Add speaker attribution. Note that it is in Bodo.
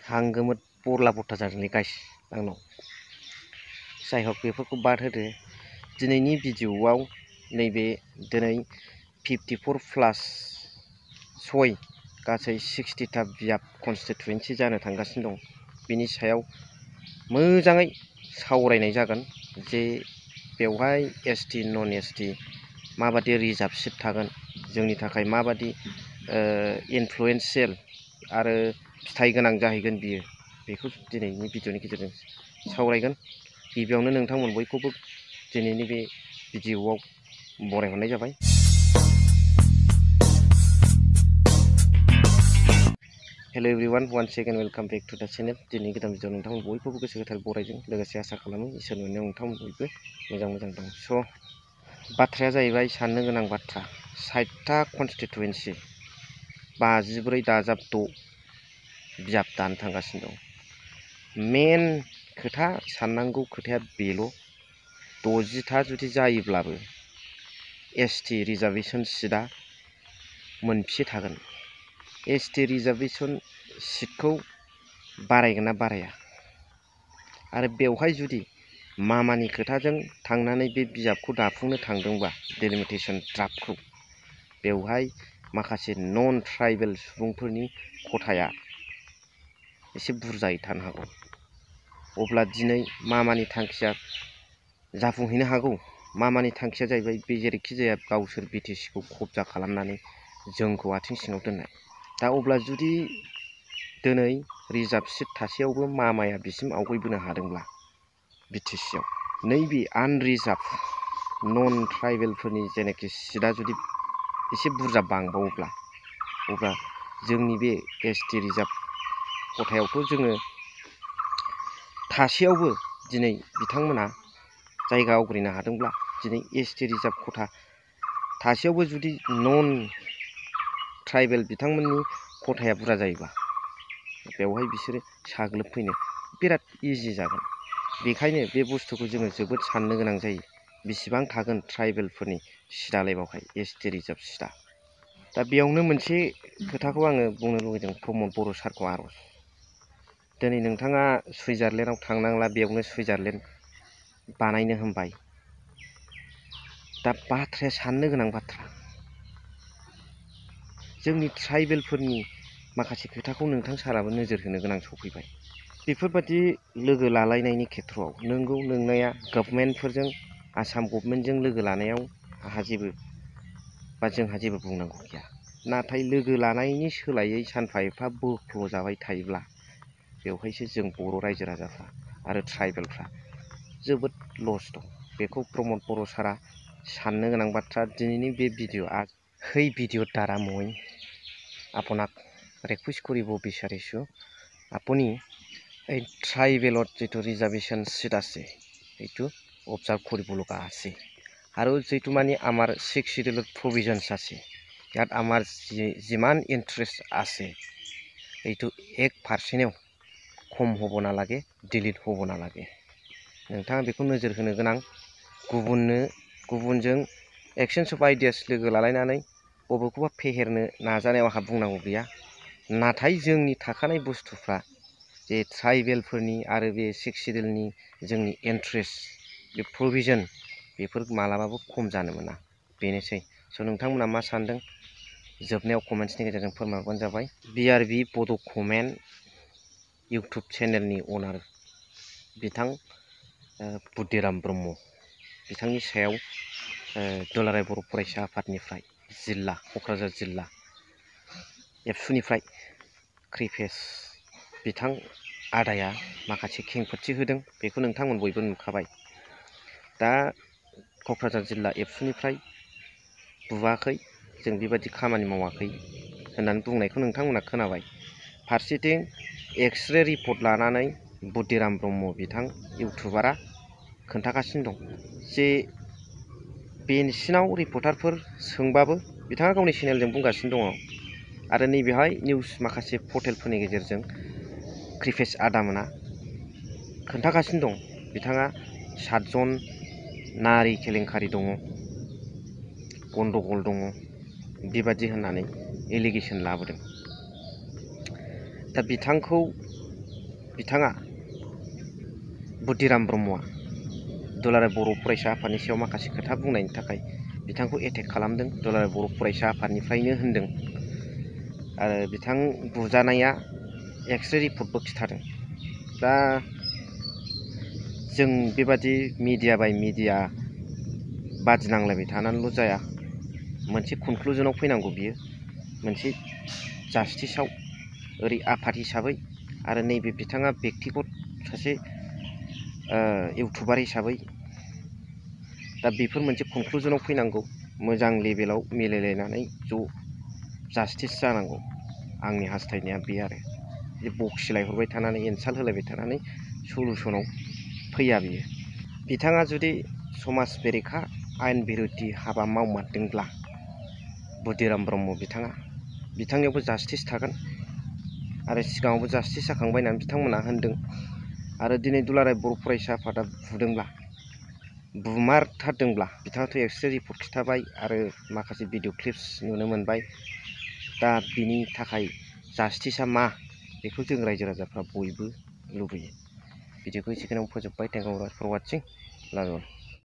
Speaker 1: हांगोमोद बरला बरथा जादोंलै गाइस आंनाव जाय हक बेफोरखौ बाद होदो दिनैनि भिडिअ'आव नैबे दिनै 54+ सय गासै 60टा बियाब कनस्टिटुएन्सि जानो थांगासिनो दं बिनि सायाव मोजाङै सावरायनाय जागोन जे बेवहाय एसटि नन एसटि माबादि रिजार्भ सिट थागोन जोंनि थाखाय माबादि इनफ्लुएन्शियेल आरो फिथाइ गोनां जाहैगोन बियो बेखौ दिनैनि भिडिअ'नि गेजेरजों सावरायगोन गिबियावनो नोंथांमोन बयखौबो दिनैनि बे भिडिअ'आव बरायहरनाय जाबाय। Hello everyone once again welcome back to the channel. दिनै गोदान भिडिअ नोंथांमोन बयखौबो गोसो गोथार बरायदों लोगोसे आसा खालामो इसोरनि अननायाव नोंथांमोन बयबो मोजां दं। स' बाथ्राया जाहैबाय साननो गोनां बाथ्रा 60टा कनस्टिटुएन्सि 54 दाजाब 6 बियाब दानो थांगासिनो दं। मेन खोथा साननांगौ खोथाया बेल' 60टा जुदि जायोब्लाबो एसटि रिजार्भेसन सिटआ मोनबेसे थागोन एसटि रिजार्भेसन सिटखौ बारायगोन ना बाराया आरो बेवहाय जुदि मामानि खोथाजों थांनानै बे बिजाबखौ दाफुंनो थांदोंबा डेलिमिटेसन ड्राफ्टखौ बेवहाय माखासे नन ट्राइबेल सुबुंफोरनि खथाया एसे बुरजायै थानो हागौ अब्ला दिनै मामानि थांखिया जाफुंहैनो हागौ। मामानि थांखिया जाहैबाय बे जेरैखि जाया गावसोर बिटिसिखौ कब्जा खालामनानै जोंखौ आथिं सिङाव दोननाय। दा अब्ला जुदि दिनै रिजार्भ सिट थासेयावबो मामाया बिसिम आवगायबोनो हादोंब्ला बिटिसिआव नैबे आनरिजार्भ नन ट्राइबेलफोरनि जेनाखि सिटआ जुदि एसे बुरजा बांबावोब्ला अब्ला जोंनि बे एसटि रिजार्भ खथायावथ' जोङो थासेयावबो दिनै बिथांमोना जायगा आवग्रिनो हादोंब्ला दिनै एसटि रिजार्भ खथा थासेयावबो जुदि नन ट्राइबेल बिथांमोननि खथाया बुरजा जायोबा बेवहाय बिसोरो साग्लोबफैनो बिराद इजि जागोन। बेखायनो बे बुस्थुखौ जोङो जोबोद साननो गोनां जायो बेसेबां थागोन ट्राइबेलफोरनि सिटआलाय बावहाय एसटि रिजार्भ सिटआ। दा बेयावनो मोनसे खोथाखौ आङो बुंनो लुगैदों प्रमद बर' सारखौ आर'ज दिनै नोंथाङा सुइजारलेण्डआव थांनांला बेयावनो सुइजारलेण्ड बानायनो होनबाय। दा बाथ्राया साननो गोनां बाथ्रा जोंनि ट्राइबेलफोरनि माखासे खोथाखौ नोंथां साराबो नोजोर होनो गोनां सफैबाय। बेफोरबादि लोगो लालायनायनि खेथ्रआव नोंगौ नोंनाया गभर्नमेन्टफोरजों आसाम गभर्नमेन्टजों लोगो लानायाव आंहा जोंहा जेबो बुंनांगौ गैया। नाथाय लोगो लानायनि सोलायै सानफा एफा बोख्ल' जाबाय थायोब्ला बेवहायसो जों बर' रायजो राजाफ्रा आरो ट्राइबेलफ्रा जोबोद लस दं। बेखौ प्रमद बर' सारा साननो गोनां बाथ्रा। दिनैनि बे भिडिअ'आ সেই ভিডিঅ'ৰ দ্বাৰা মই আপোনাক ৰিকুৱেষ্ট কৰিব বিচাৰিছোঁ আপুনি এই ট্ৰাইবেলত যিটো ৰিজাৰ্ভেশ্যন চিট আছে সেইটো অবজাৰ্ভ কৰিব লগা আছে আৰু যিটো মানে আমাৰ 6 শিডিউলত প্ৰভিজনছ আছে ইয়াত আমাৰ যিমান ইণ্টাৰেষ্ট আছে এইটো 1% खम হ'ব नालागे डिलीट হ'ব नालागे। नोंथाङा बेखौ नोजोर होनो गोनां गुबुनजों एक्सचेन्ज अफ आइडियास लोगो लालायनानै बबेखौबा फेहेरनो नाजानायाव आंहा बुंनांगौ गैया। नाथाय जोंनि थाखानाय बुस्थुफ्रा जे ट्राइबेलफोरनि आरो बे 6 शिडिउलनि जोंनि इन्ट्रेस्ट बे प्रभिजन बेफोर मालाबाबो खम जानो मोना बेनोसै। स' नोंथांमोना मा सानदों जोबनायाव कमेन्ट्सनि गेजेरजों फोरमायहरबानो जाबाय। बिआरबि बड' कमेन्ट इउटुब चेनेलनि अनार बिथां बुद्धिराम ब्रह्म बिथांनि सायाव दुलाराय बर' फरायसा आफादनिफ्राय जिल्ला क'क्राझार जिल्ला एबसुनिफ्राय क्रिपेस बिथां आदाया माखासे खेंफोरथि होदों बेखौ नोंथांमोन बयबो नुखाबाय। दा क'क्राझार जिल्ला एबसुनिफ्राय बुवाखै जों बेबायदि खामानि मावाखै होननानै बुंनायखौ नोंथांमोना खोनाबाय। फारसेथिं एक्सरे रिपर्ट लानानै बुद्धिराम ब्रह्म बिथां इउटुबारा खोन्थागासिनो दं जे बेसिनाव रिपर्टारफोर सोंबाबो बिथाङा गावनि चेनेलजों बुंगासिनो दङ आरो नैबेहाय निउस माखासे पर्टेलफोरनि गेजेरजों क्रिपेस आदामोना खोन्थागासिनो दं बिथाङा 7 जन नारि केलेंकारि दङ गन्डगल दङ बेबादि होननानै एलिगेसन लाबोदों। दा बिथांखौ बिथाङा बुद्धिराम ब्रह्मआ दुलाराय बर' फरायसा आफादनि सायाव माखासे खोथा बुंनायनि थाखाय बिथांखौ एटेक खालामदों। दुलाराय बर' फरायसा आफादनिफ्रायनो होनदों आरो बिथां बुजानाया एक्सरे रिपर्टबो खिथादों। दा जों बेबादि मिडिया बाय मिडिया बादिनांलायबाय थानानैल' जाया, मोनसे कनक्लुजनाव फैनांगौ। बियो मोनसे जास्टिसआव ओरै आफाद हिसाबै आरो नैबे बिथाङा बेक्तिगत सासे इउटुबार हिसाबै दा बेफोर मोनसे कनक्लुजनाव फैनांगौ। मोजां लेभेलाव मिलायलायनानै ज' जास्टिस जानांगौ। आंनि हास्थायनाया बे आरो बखिलायहरबाय थानानै इनसाल्ट होलायबाय थानानै सलुसनाव फैया बियो। बिथाङा जुदि समाज बेरेखा आयेन बिरुद्धि हाबा मावमारदोंब्ला बुद्धिराम ब्रह्म बिथांनियावबो जास्टिस थागोन आरो सिगाङावबो जास्टिस जाखांबाय होननानै बिथांमोना होनदों। आरो दिनै दुलाराय बर' फरायसा आफादा बुदोंब्ला, बुमारथारदोंब्ला, बिथाङाथ' एक्सरे रिपर्ट खिथाबाय आरो माखासे भिडिअ क्लिप्स नुनो मोनबाय। दा बिनि थाखाय जास्टिसआ मा बेखौ जों रायजो राजाफ्रा बयबो लुबैयो। भिडिअखौ एसेखिनियाव फोजोबबाय। Thank you for watching. Love you all.